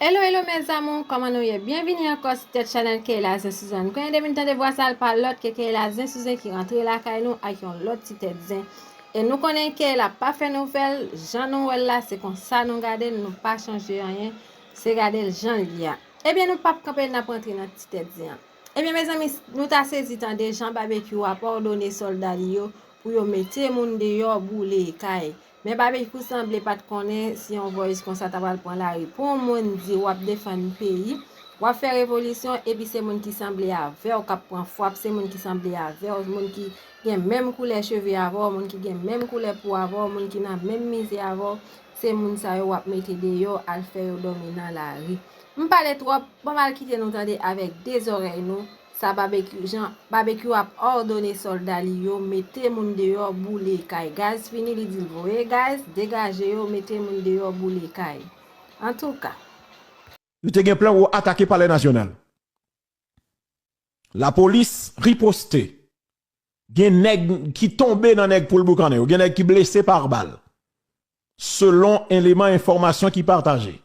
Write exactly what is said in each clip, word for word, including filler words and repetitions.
Hello, hello mes amours, kòman nou ye? Byenvini ankò sou tèt chanèl Keyla Zen Suzanne. Konnen depi n tande vwa sa, l pa lòt ke Keyla Zen Suzanne ki rantre lakay nou ak yon lòt ti tèt zen. E nou konnen Keyla pa fè nouvèl, jan nou wè l la, se konsa nou gade l, nou pa chanje anyen, se gade l jan l ye a. Ebyen, nou p ap kanpe, n ap rantre nan ti tèt zen an. Ebyen, mezanmi, nou ta sezi tande jan Babekyou ap òdone sòlda li yo pou yo mete moun deyò, boule kay. Men Babekyou sanble pa t konnen si yon voice konsa ta pral pran lari. Pou yon moun di w ap defann peyi, w ap fè revolisyon, epi se moun ki sanble avè w k ap pran frap, se moun ki sanble avè w, moun ki gen menm koulè cheve avè w, moun ki gen menm koulè po avè w, moun ki nan menm mize avè w, se moun sa yo w ap mete deyò, al fè yo dòmi nan lari. M pale twòp, ban m al kite nou tande avèk de zòrèy nou, sa Babekyou, jan Babekyou ap òdone sòlda li yo mete moun deyò, boule kay. Gaz fini, li di l voye gaz, degaje yo, mete moun deyò, boule kay. Antouka. Yo te gen plan pou atake Palè Nasyonal. Lapolis riposte. Gen nèg ki tonbe nan nèg Poul Boukannen yo, gen nèg ki blese pa bal. Selon eleman enfòmasyon ki pataje.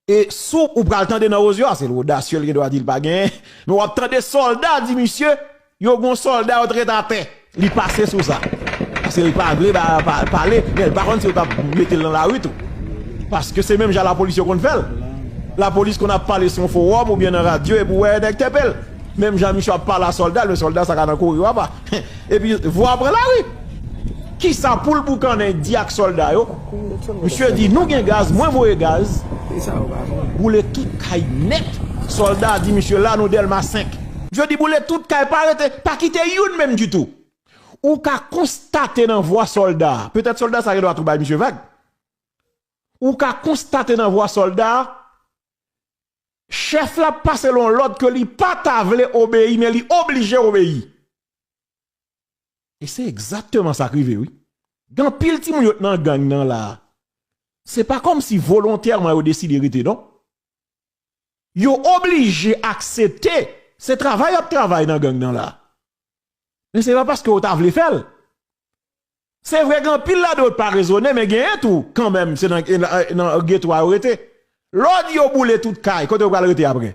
E sou ou pral tande nan odyo a, se odasye, l gen dwa di l pa genyen, men w ap tande sòlda di misye, yo gon sòlda yo t ret atè. Li pase sou sa. Paske l pa vle ba, pa, pale, men l pa konn si yo t ap mete l nan lari tou. Paske se menm jan lapolis yo konn fè l. Lapolis konn ap pale sou yon fowòm oubyen nan radyo epi w wè nèg tepe l. Menm jan misye ap pale a sòlda, men sòlda sa ka nan kouri w apa. Epi vwa pran lari. Kisa Poul Boukannen di ak sòlda yo? Misye di, nou gen gaz, mwen voye gaz. Boule tout kay nèt. Sòlda di misye, la nou Dèlma senk. Misye di, boule tout kay, pa rete, pa kite youn menm ditou. Ou ka konstate nan vwa sòlda a, petèt sòlda sa gen dwa tou bay misye vag. Ou ka konstate nan vwa sòlda a, chèf la ap pase l yon lòd ke li pa ta vle obeyi, men li oblije obeyi. E se egzakteman sa k rive, wi. Gen anpil timoun yo t nan gang nan la. Se pa kòmsi volontèman yo deside rete, non. Yo oblije aksepte, se travay y ap travay nan gang nan la. Men se pa paske yo ta vle fè l. Se vre gen anpil ladan yo pa rezone, men genyen tou, kanmenm, se nan, nan, nan geto a yo rete. Lè w di yo boule tout kay, kote yo pral rete apre?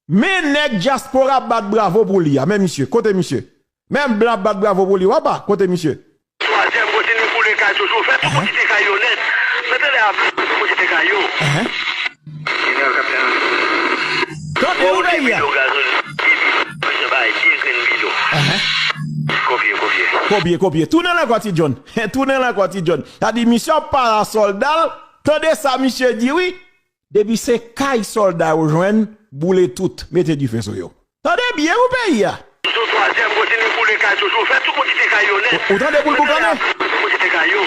Men nèg dyaspora ap bat bravo pou li a, men misye, kote misye? Menm blan ap bat bravo pou li, w apa, kote misye? Twazyèm kote nou boule kay toujou, fè tout kantite kay yo nèt. Mete lè ap tout kantite kay yo. Jeneral Kapitèn. Tande nou peyi a. Misye bay de grenn bidon. Kopye, kopye. Kopye, kopye. Tounen la ankò Ti John. Tounen la ankò Ti John. Sa di misye ap pale a sòlda l. Tande sa misye di wi. Depi se kay sòlda yo jwenn, boule tout. Mete dife sou yo. Tande byen wi peyi a. Sou twazyèm kote nou boule kay toujou, fè tout kantite kay yo nèt. Ou, ou tande Poul Boukannen? Tout kantite kay yo.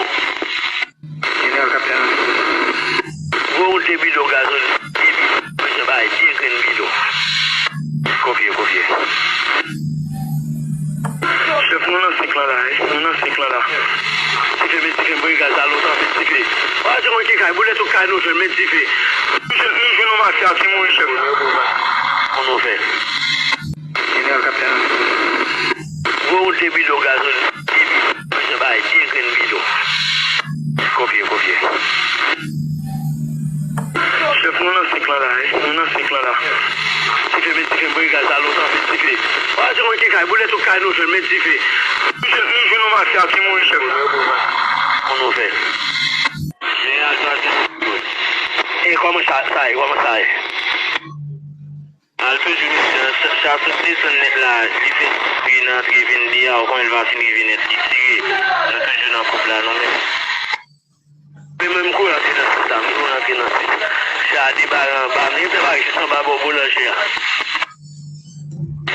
Jeneral Kapitèn. Gwo wout de bidon gazolin, de bidon, misye bay de grenn bidon. Kopye, kopye. Chèf, nou nan senk lan la, wi. Nou nan senk lan la. Dife, met dife, m voye gaz la lontan, met dife. Pa di mwen ki kay, boule tout kay nou jwenn, met dife. Nou jwenn, nou jwenn yon mafya ki mouri, chèf. Pou nou fè. Jeneral Kapitèn. Gwo wout de bidon gazolin, de bidon. Misye bay de grenn bidon. Kopye, kopye. Chèf, nou nan senk lan la, wi. Nou nan senk lan la. Dife, met dife, m voye gaz la lontan, met dife. Pa di mwen ki kay, boule tout kay nou jwenn, met dife. Nou jwenn, nou jwenn yon mafya ki mouri, chèf. Pou nou fè. Jeneral Twazyèm. E kòman sa, sa ye, kòman sa ye? Al toujou misye, sa, sa sot desann nèt la, li fè vin antre vin de a, ou konnen l pa fin rive nèt, li tire. Nou toujou nan koup la, nou menm. Men mwen m kouri antre nan sit la, m kouri antre nan sit. Sa debare anba, m te bare jis anba bò boulanje a.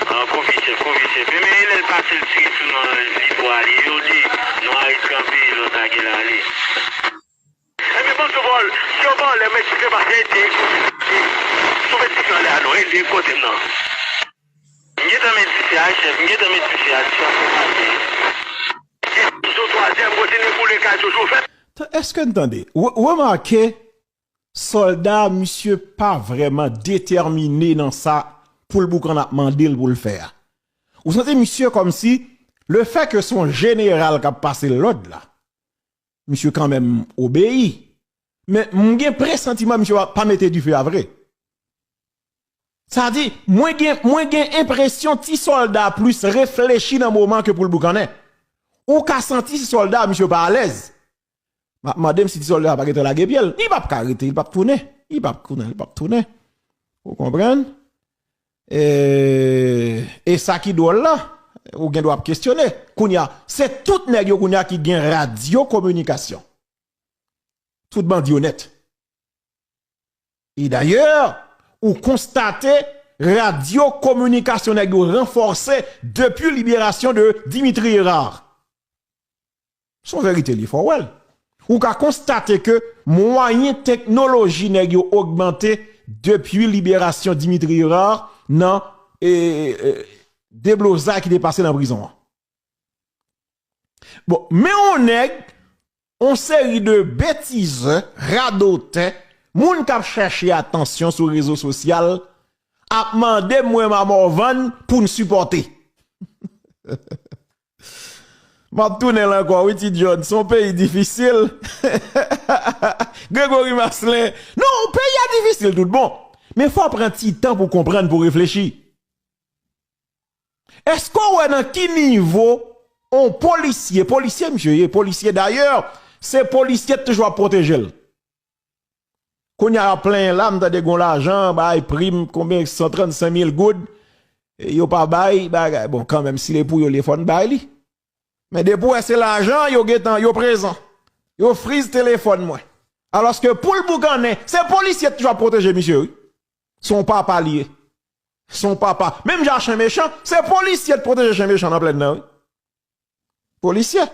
An, kouvye chèf, kouvye chèf. Men, men lè l pase, l tire sou nou, li pou ale. Yo di, nou arete kanpe, lòt la gen l ale. Ebyen, bon, sou vòl, si yo vòlè, men si se pase, ede, sou met dife anlè a, non, ede kote m nan. M gentan met dife a, chèf, m gentan met dife a, dife a fè pase. Sou twazyèm kote nou boule kay toujou fèt. Èske n tande? Re-, remake, sòlda, misye pa vrèman detèmine nan sa Poul Boukannen ap mande l pou l fè a. Ou santi misye kòmsi, lefètke se yon jeneral k ap pase l lòd la, misye kanmenm obeyi. Men m gen presantiman misye pa, pa mete dife a vre. Sa di, mwen gen, mwen gen enpresyon ti sòlda plis reflechi nan moman ke pou l boukannen. Ou ka santi ti sòlda, misye pa alèz. M ap mande m si ti sòlda a pa gentan lage pye l. Li p ap ka rete, li p ap tounen. Li p ap tounen, li p ap tounen. Ou konprann? E, e sa ki dwòl la, ou gen dwa ap kesyone. Kounye a, se tout nèg yo kounye a ki gen radyo kominikasyon. Tout bandi yo nèt. E dayè, ou konstate radyo kominikasyon nèg yo ranfòse depi liberasyon de Dimitri Hérard. Se yon verite li, fò w wè l. Ou ka konstate ke mwayen teknoloji nèg yo ogmante depi liberasyon Dimitri Hérard nan, e, e, deblozay ki te pase nan prizon an. Bon, men yon nèg, yon seri de betizè, radotè, moun k ap chèche atansyon sou rezo sosyal, ap mande mwen Mamòvann pou n sipòte. M ap tounen l ankò, wi, Ti John. Se yon peyi difisil. Gregory Marcelin. Non, peyi a difisil tout bon. Men fò w pran ti tan pou w konprann, pou w reflechi. Èske w wè nan ki nivo yon polisye, polisye misye ye, polisye dayè, se polisye t toujou ap pwoteje l. Kounye a y ap plenyen la, m tande gon lajan, bay prim, konbyen, san trannsenk mil goud, e yo pa bay, bagay. Bon, kanmenm, si l e pou yo, l e fò n bay li. Men depi w wè se lajan, yo gentan, yo prezan. Yo friz telefòn mwen. Alòske pou l boukannen, se polisye t toujou ap pwoteje misye, wi. Se yon papa li ye. Se yon papa. Menm jan chen mechan, se polisye t pwoteje chen mechan nan plèn nan, wi. Polisye.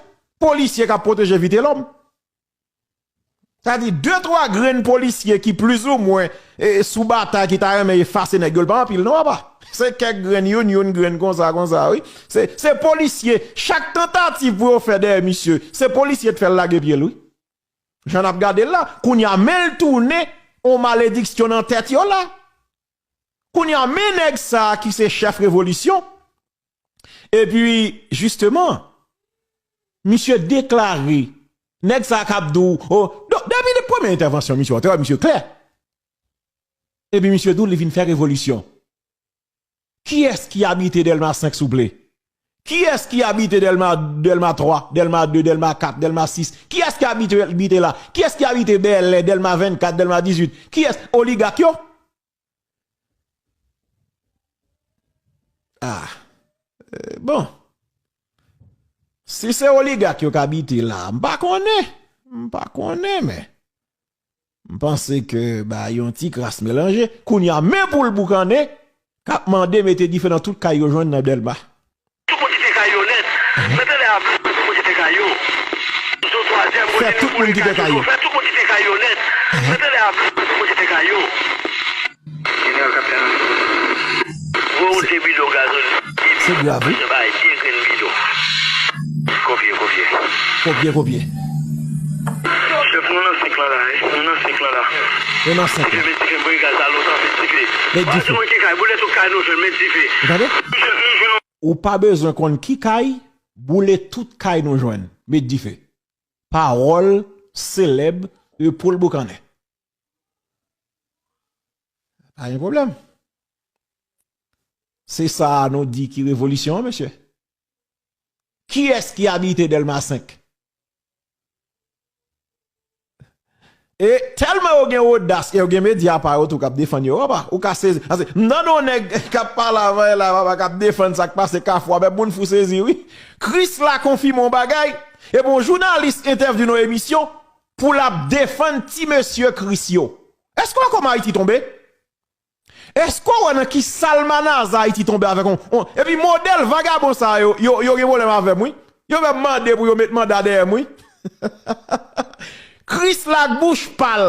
Polisye k ap pwoteje Vitelòm. Sa di, de twa grenn polisye ki plizoumwen, e, sou batay ki ta renmen efase nèg yo, l pa anpil non, papa. Se kèk grenn, youn, youn grenn konsa, konsa, wi. Se, se polisye. Chak tantativ pou yo fè dèyè misye, se polisye t fè l lage pye l, wi. Jan n ap gade l la, kounye a, men l tounen yon malediksyon nan tèt yo la. Kounye a, men nèg sa a ki se chèf revolisyon. Epi, jisteman, misye deklare, nèg sa a k ap di w, o, do-, depi de premye entèvansyon misye, w te wè misye klè. Epi misye di w li vin fè revolisyon. Kiyès ki abite Dèlma senk, souple? Kiyès ki abite Dèlma, Dèlma twa, Dèlma de, Dèlma kat, Dèlma sis? Kiyès ki abite, abite la? Kiyès ki abite Bèlè, Dèlma vennkat, Dèlma dizuit? Kiyès? Oligak yo? Ah. Eh, bon. Si se oligak yo k abite la, m pa konnen. M pa konnen, men m panse ke ba yon ti kras melanje. Kounye a, men pou l boukannen, k ap mande mete dife nan tout kay yo jwenn nan Dèlma. Tout moun kite kay yo nèt. Mete lè a, tout moun kite kay yo. Fè tout moun kite kay yo. Fè tout moun kite kay yo nèt. Mete lè a, tout moun kite kay yo. Jeneral Kapitèn. Voye yon de bidon gazolin. Se grav, wi. Bay de grenn bidon. Kopye, kopye. Kopye, kopye. Chèf, nou nan senk lan la, wi. Nou nan senk lan la. Nou nan senk lan. Met dife, met dife, voye gaz la lontan, met dife. Met dife. Pa di mwen ki kay, boule tout kay nou jwenn, met dife. Ou tande? Nou jwenn, nou jwenn. Ou pa bezwen konn ki kay, boule tout kay nou jwenn, met dife. Pawòl selèb de Paul Boukannen. Pa gen pwoblèm. Se sa a nou di ki revolisyon an, mesye. Kiyès ki abite Dèlma senk? E tèlman yo gen odas, e yo gen medya pa yo tou k ap defann yo, papa. Ou ka sezi. Paske m tande yon nèg k ap pale avan yè la, papa, k ap defann sa k pase Kafou a, men moun fou sezi, wi. Krisla konfime yon bagay, epi yon jounalis entèvyou nan yon emisyon pou l ap defann ti mesye Kris yo. Èske w wè kòman Ayiti tonbe? Èske w wè nan ki salmanaza Ayiti tonbe avèk on, on, epi modèl vagabon sa yo, yo, yo gen pwoblèm avè m, wi. Yo menm mande pou yo met manda dèyè m, wi. Krisla ak bouch pa l,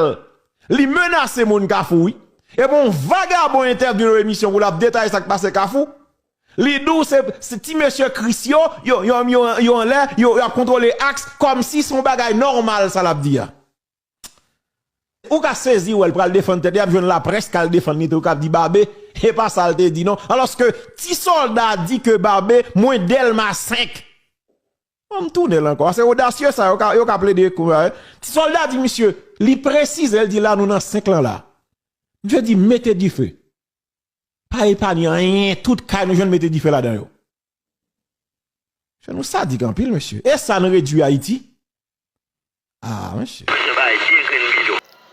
li menase moun Kafou, wi. Epi on vagabon entèvyou nan emisyon pou l ap detaye sa k pase Kafou. Li di w se, se ti mesye Kris yo, yo, yo, yo, yo anlè, yo, y ap kontwole aks, kòmsi se yon bagay nòmal sa l ap di a. Ou ka sezi, wè l pral defann tèt li, y ap jwenn laprès k al defann li tou, k ap di Babe, e pa sa l te di non. Alòske ti sòlda di ke Babe, mwen Dèlma senk. M tounen l ankò. Se odasye sa, yo ka, yo ka plede kou, eh. Ti sòlda di misye, li presize, l di la nou nan senk lan la. Misye di mete dife. Pa epanye anyen, tout kay nou jwenn mete dife ladan yo. Mesye, nou sadik anpil, mesye. E sa n redui Ayiti? Ah, mesye.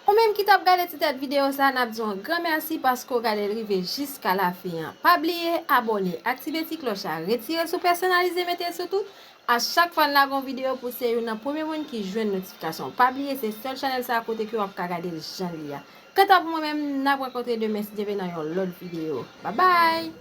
Ou menm ki t ap gade ti tèt videyo sa, n ap di w yon gran mèsi paske w gade l rive jiska lafen an. Pa bliye abòne, aktive ti klòch la, retire l sou pèsonalize, mete l sou tout. A chak fwa n lage yon videyo pou se youn nan premye moun ki jwenn notifikasyon. Pa bliye se sèl chanèl sa kote ke w ap ka gade l jan l ye a. Kanta pou mwen menm, n ap rankontre demen si Dye vle nan yon lòt videyo. Babay!